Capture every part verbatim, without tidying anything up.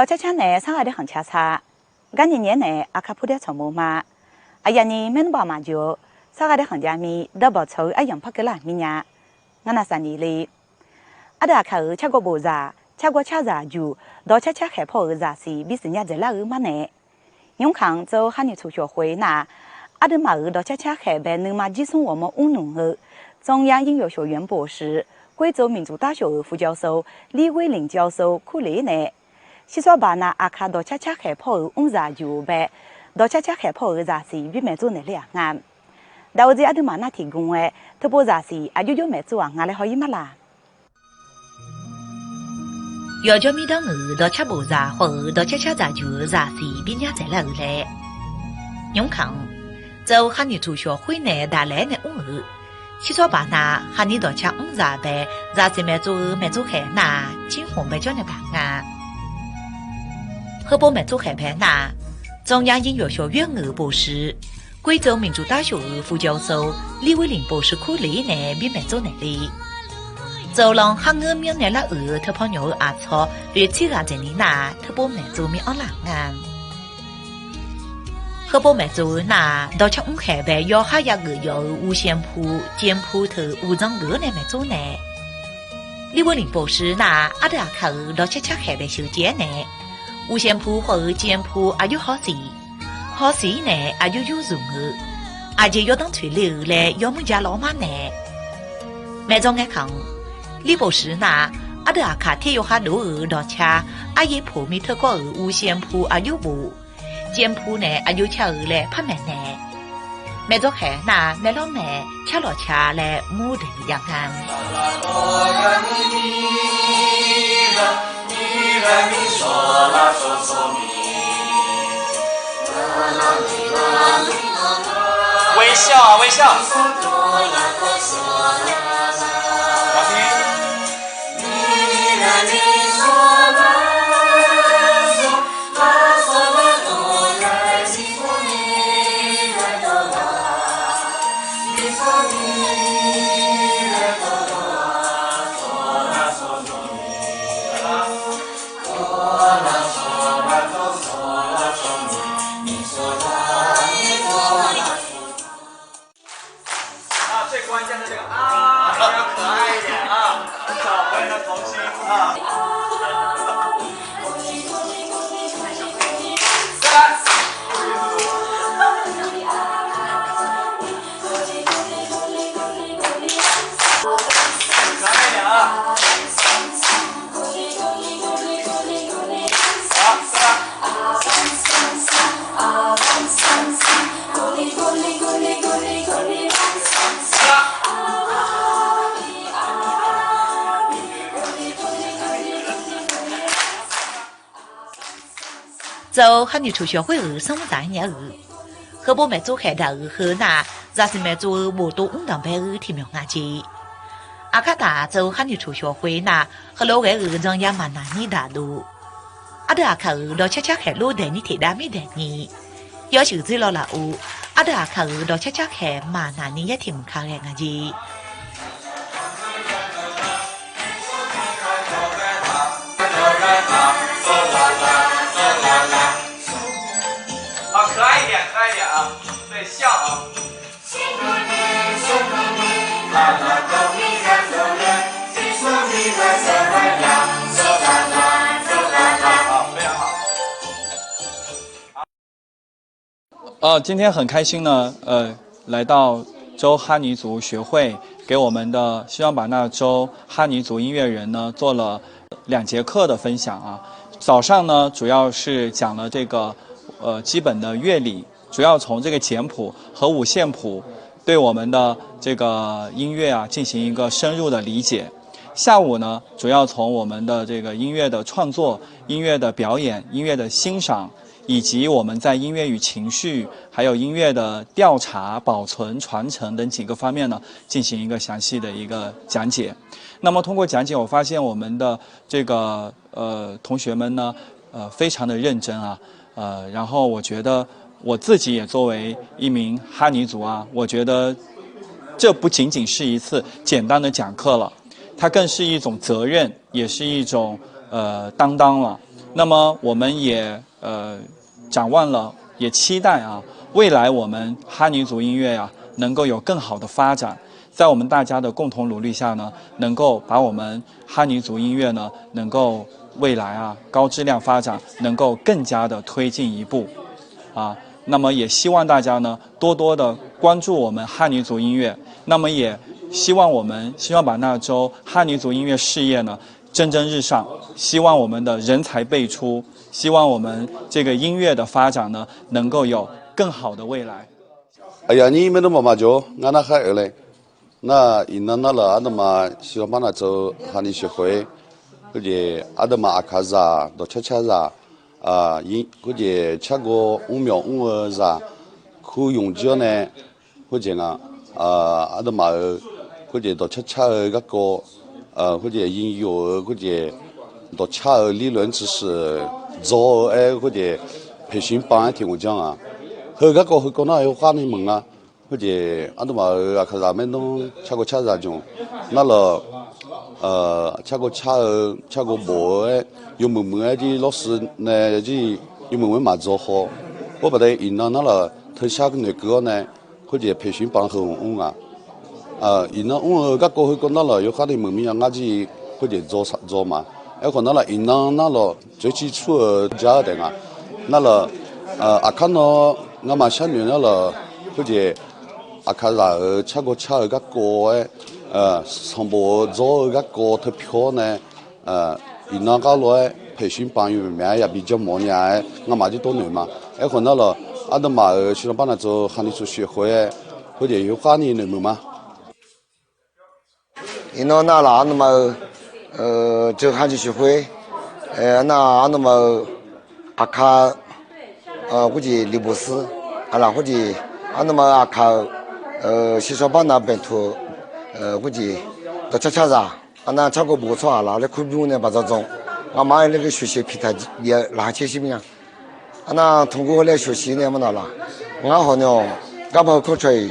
Dawqcar car nae sarghaq daer khanq ca sar. Garnyae nyae-aer nae aqkar purdaer tsawq mawf ma. Aqyawfni maernmr baq maqjeuq-eu, sarghaq daer khanq jav mir dawrbawq tsawq-eu aryamq par keuvlar mir nya. Ngar navsaq ni le. Aqdui aqkaq-euq cargawv bofzaq, cargawv carzaq juq, dawqcar car khaeq paw-euq zaqsiq bisiq nya dzaeqlar-eu marnae, nymrkaq-anr tsov-eu kharnoeq tsoqshawq khoer nar-aq, aqduimaf-euq dawqcar car khaeq bae nuima jirsmr ghawqmawr mrnuq-eu 中央音乐学院博士, 贵州民族大学-euq 副教授 Li Weilin 教授 kurler nae, shirsawr baqnav aqkaq dawqcar car khaeq paw-euq mrzaq juq bae, dawqcar car khaeq paw-euq zaqsiq bi maeqtsov naeqle-aq nga. Daq-eu jeq aqduimaf nar tiqgmr-aer teupov zaqsiq aqjox jox maeqtsov-aq nga laer haw-ir mar laq. Yawqjawr mirdanr-euq dawqcar bofzaq khawf-euq dawqcar car dzaq juq-euq zaqsiq bi nya dzaeqlar-euq laer, nymrkaq-anr tsov-eu kharnoeq tsoqshawq khoer nae daqlaer nae mr-euq, shirsawr baqnav kharnoeq dawqcar mrzaq bae zaqsiq maeqtsov-eu maeqtsov khaeq nar-aq, cirkhmq bae jawr nae baq nga. Heupov maeqtsov khaeq bae nar-aq, 中央音乐学院-euq 博士, 贵州民族大学-euq 副教授 Li Weilin 博士 kurler nae bi maeqtsov naeqle. Tsov-eu lan kharngeur mir-anr naeqlar-euq teupaw nyawq-eu aqtsawq oeq tsir ghaq dzaeqni nar-aq, teupov maeqtsov mir-anr laf nga. Heupov maeqtsov-eu nar-aq, dawqcar mr khaeq bae yawkhav yageuf yawf-eu uqshaenpu, caevpu teu uqdzan geuf-anr nae maeqtsov nae, Li Weilin 博士 nar-aq, aqdui aqkaq-euq dawqcar car khaeq bae sheuqcaev-aer nae, uqshaenpu khawf-euq caevpu aqjox hawsiq, hawsiq-ir nae aqjox yur zmq-eu, aqjeq yawdanr tsoeq le-euq laer yawmuir ja lawr mar nae, maeqdzawr ngae kaq-anr, Li 博士 nar-aq, aqdui aqkaq ter yawkhav dov-euq dawqcar aryaer poq mir teukawr-euq uqshaenpu aqjox bof, caevpu nae aqjox car-euq laer par maeqnaeq nae, maeqdzawr khaeq nar-aq, maeqlawr maeq car lawq ca laer mur daeq jav nga. Tsawq-eu kharnoeq tsoqshawq khoer-euq sanr dzaq-aer nya-euq, heupov maeqtsov khaeq daq-euq heu nar-aq, zaqsiq maeqtsov-eu boftov mr danqbae-eu tiqmyawq nga jeq. Aqkar taf tsawq-eu kharnoeq tsoqshawq khoer nar-aq, heulof ghae-euq dzan ya maqnaq ni daq dov. Aqdui aqkaq-euq dawqcar car khaeq lor daeq ni teq dav mir daeq ni, yawshuif dzoer law laf-or, aqdui aqkaq-euq dawqcar car khaeq maqnaq ni yaer tiq mq ka ghae nga jeq. Aa, 今天很开心呢，呃，来到周哈尼族学会，给我们的西双版纳州哈尼族音乐人呢做了两节课的分享啊。早上呢，主要是讲了这个，呃，基本的乐理，主要从这个简谱和五线谱对我们的这个音乐啊进行一个深入的理解。下午呢，主要从我们的这个音乐的创作、音乐的表演、音乐的欣赏，以及我们在音乐与情绪，还有音乐的调查、保存、传承等几个方面呢，进行一个详细的一个讲解。那么通过讲解，我发现我们的这个，呃，同学们呢，呃，非常的认真啊，呃，然后我觉得我自己也作为一名哈尼族啊，我觉得这不仅仅是一次简单的讲课了，它更是一种责任，也是一种，呃，担当了。那么我们也，呃，展望了，也期待啊，未来我们哈尼族音乐啊，能够有更好的发展。在我们大家的共同努力下呢，能够把我们哈尼族音乐呢，能够未来啊，高质量发展，能够更加的推进一步。啊，那么也希望大家呢，多多的关注我们哈尼族音乐。那么也希望我们西双版纳州哈尼族音乐事业呢，蒸蒸日上。希望我们的人才辈出，希望我们这个音乐的发展呢，能够有更好的未来。 Aqyawf nyir maernmr maqmaq jawr-awr ngar narkhar oeq le. Nar iqnan narlaf aqduimaf shiqshawq barnav tsov hani sheuqkhof-ir, khoerjeq aqduimaf aqkaqzaq dawqcar carzaq, khoerjeq cargawv mrmyawf mr-eu zaq, kur ymq jir-awr nae, khoerjeq nga, aqduimaf-euq khoerjeq dawqcar car-eu garkawv, khoerjeq yin yof-eu khoerjeq dawqcar-eu 理论知识 dzaw-eu aer khoerjeq 培训班 aer tiq ngaq janr-aq, heu garkawv heukawv nar yawkhav ni meuq nga. Khoerjeq aqduimaf-euq aqkaqzaq maernmr cargawv carzaq jmq narlaf, cargawv car-eu cargawv bof-eu aer yawmuiq muiq-aer jir lawrsuiv nae jir yawmuiq muiq-aer maqdzaw haw. Khoer baqda iqnan narlaf teushar noeqkeuv-awr nae khoerjeq 培训班 heu-anr mr nga. Iqnan mr-eu garkawv heukawv narlaf yawkhav ni meuq mir-a ngar jir khoerjeq dzaw saq dzaw ma. Aerkhawf narlaf iqnan narlaf dzoerciv cur-eu ja-eu taef nga. Narlaf aqkar nan ngamaf sharnoeq narlaf khoerjeq aqkaqzaq-euq cargawv car-eu garkawv-aer sanqbof-eu dzaw-eu garkawv teupyawr nae iqnan garlof-aer 培训班 yawmuiq maeq-aer yabi janrmawf nya-aer ngamaf jir tov noeq ma. Aerkhawf narlaf aqduimaf-euq shiqshawq barnav tsov hani sheuqkhof-aer khoerjeq yawkhav ni noeqmuiq ma. Iqnan narlaf aqduimaf-euq jeuq hani sheuqkhof-ir, aqnar aqduimaf-euq aqkaq khoerjeq 李博士, aqlaf khoerjeq aqduimaf-euq aqkaq-euq shiqshawq barnav baeqtuq-eu khoerjeq dawqcar carzaq, aqnar cargawv bof-eu tsawrhaq laf laer kur bymr nae baqdzanr dzanr. Ngamaf-aer laer ghae sheuqsheq piqtaq bif-eu laqkhaq caer shir mir nya. Aqnar tanqgor laer sheuqsheq nae maqnavlaf. Ngar hawq nae-awq, garma heu kawr cawq-iq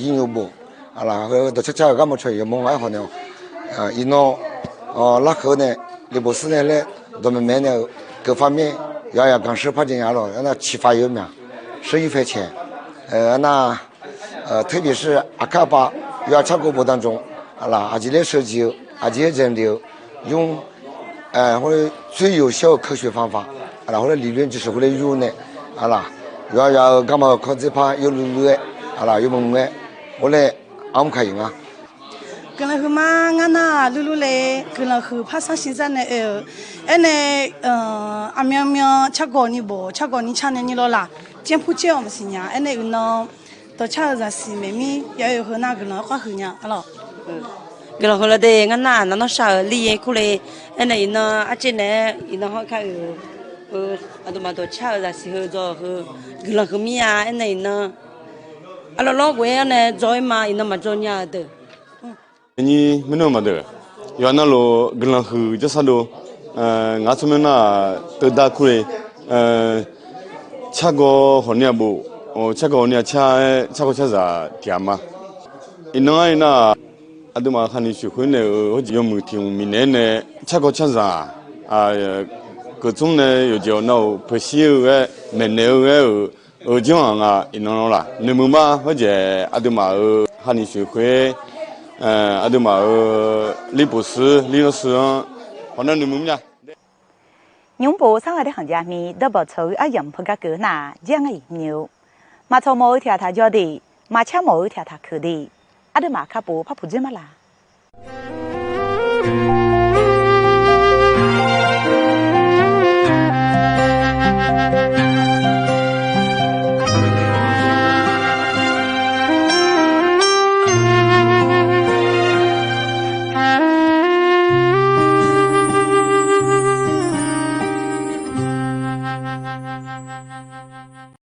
yinyoq bof, aqlaf heu dawqcar car-eu garma cawq-iq yawmawr nga. Aerkhawf nae-awq, iqnan larkeuv-eu nae 李博士 nae laer dawqmaeq maeq nae-eu geufar mir-aer yawqha yaqganq shir par jae nya lawq. Aqnar ciqfaq yawmyaq shir yir fae caeq, aqnar 特别是 aqkar aqpav yawqha cargawv bof danr jmq, aqlaf aqjeq laer sheuqjeq-eu aqjeq-aer janq le-eu nymr, khoer 最有效的科学方法, aqlaf khoer laer 理论知识 khoer laer yur nae, aqlaf yawqha yawqha-euq garma heu kawr dzerpar yawluiv luiv-aer, aqlaf yawmuiq muiq-aer, khoer laer armr kaq-iq nga. Guiqlanq huiqma ngar nar-aq luv luv le, guiqlanq huiq par sanr siqzar nae oe-euq. Aernae aqmyanmyan cargawv ni bof cargawv ni car nae ni lawr laf, janrpur caer-awq maqsiq nya. Aernae uiqnan dawqcar-eu zaqsiq maeq mir ya oe-eu heu nar guiqlanq-aer khar huiq nya lawq. Guiqlanq huiq lawr de, ngar nar-aq nanr nawr shar-euq liryaer kur le. Aernae iqnan arcaev naeq-aer iqnan hawr kar oe-eu, aqduimaf dawqcar-eu zaqsiq heu dzaw-eu heu guiqlanq huiq mir-a. Aernae iqnan arlawr lawr ghof-aer-awr nae dzaw-ir ma, iqnan maqdzaw nya-eu deuq. Nyir maernmr maqdeuq, yawqha navluf guiqlanq huiq jarsar dov. Ngar tsawrmyanr nar-aq teuvdar kur le. Cargawv hawq ni-aq bof, cargawv hawq ni-aq car-aer cargawv carzaq tiq ghaq ma. Iqnan-aer nar-aq, aqduimaf hani sheuqkhof naeq-euq hawrjeq yawmuiq tiq hmq miqnaeq-aer nae cargawv carzaq keuv tsmr nae yawqjeq awq nav-euq peuqshir-eu ghae maeqnaeq-eu ghae-euq, euq janr-aq nga. Iqnan lawr laf noeqmuiq ma. Hawrjeq aqduimaf-euq hani sheuqkhof-aer, aqduimaf-euq 李博士, 李老师-anr hawq nav noeqmuiq mr nya. Nymr bof sarghaq daer khanq jav mir dawrbawq tsawq-eu aryamq peugar keuv nar-aq, jir-a ngar-iq nyi-eu. Maqtsawq mawf-eu tiq ghaq taq jawr de, maqcar mawf-eu tiq ghaq taq keuq de, aqduimaf kar pov par puq dzoer ma laf.